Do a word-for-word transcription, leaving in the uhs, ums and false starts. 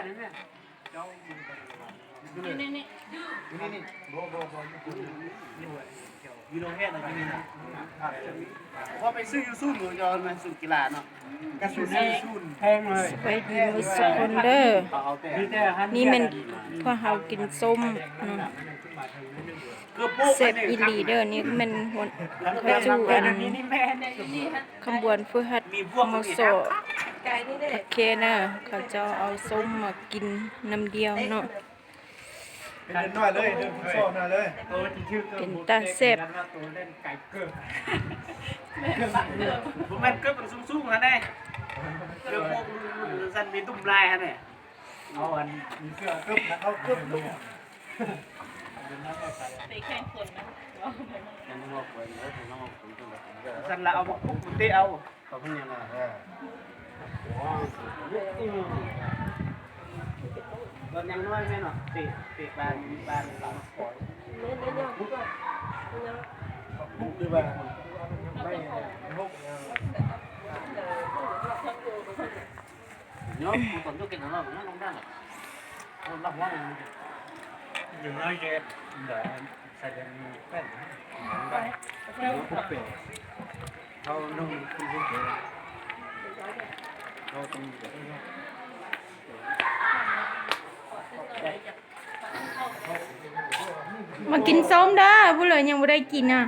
นี่นี่นี่บ่บ่บ่อยู่คนอยู่อยู่โรงเรียนอะไรนี่นะพอไปซื้ออยู่ซุ่มหรือจะมาซื้อกีฬาเนาะก็ซื้อซื้อซุ่มแพงเลย สบายดีหมดสุคนเด้อ เขาเอาแต่ นี่แม่นพวกเฮากินส้มเนาะ เกือบโป๊ะ แซ่บอีหลีเด้อ นี่แม่นหัว เขาจู้อัน ขบวนฝึกหัด มส โอเคนะ เขาเจ้าเอาส้มมากินน้ำเดียวเนาะ เป็นเดินหน่อยเลย เดินสองหน่อยเลย เป็นตาแซ่บ ผมมันเกือบสูงๆนะเนี่ยเกือบพวกรุ่นๆสั้นมีตุ้มลายฮะเนี่ย เอาอันมีเสื้อเกือบนะเขาเกือบลูก ไปแข่งคนนะ ยังไม่ว่าคนเลยยังไม่ว่าคนเลย สั้นละเอามาปุ๊บมันเตะเอา เขาเพิ่งยังไงเออตอนยังน้อยแม่เนาะเตะเตะบานบานหลังคอยปุ๊บหรือว่าไม่หก เนาะผมตอนยกเก่งของเราผมนั่งลงได้หรอกเราหลับว่ามัน อยู่น้อยเจ็บเดี๋ยวใส่เดี๋ยวมีแป้น เขานุ่งคุณผู้ชมเขาต้อง มากินส้มเด้อ ผู้เหลือยังบ่ได้กินอ่ะ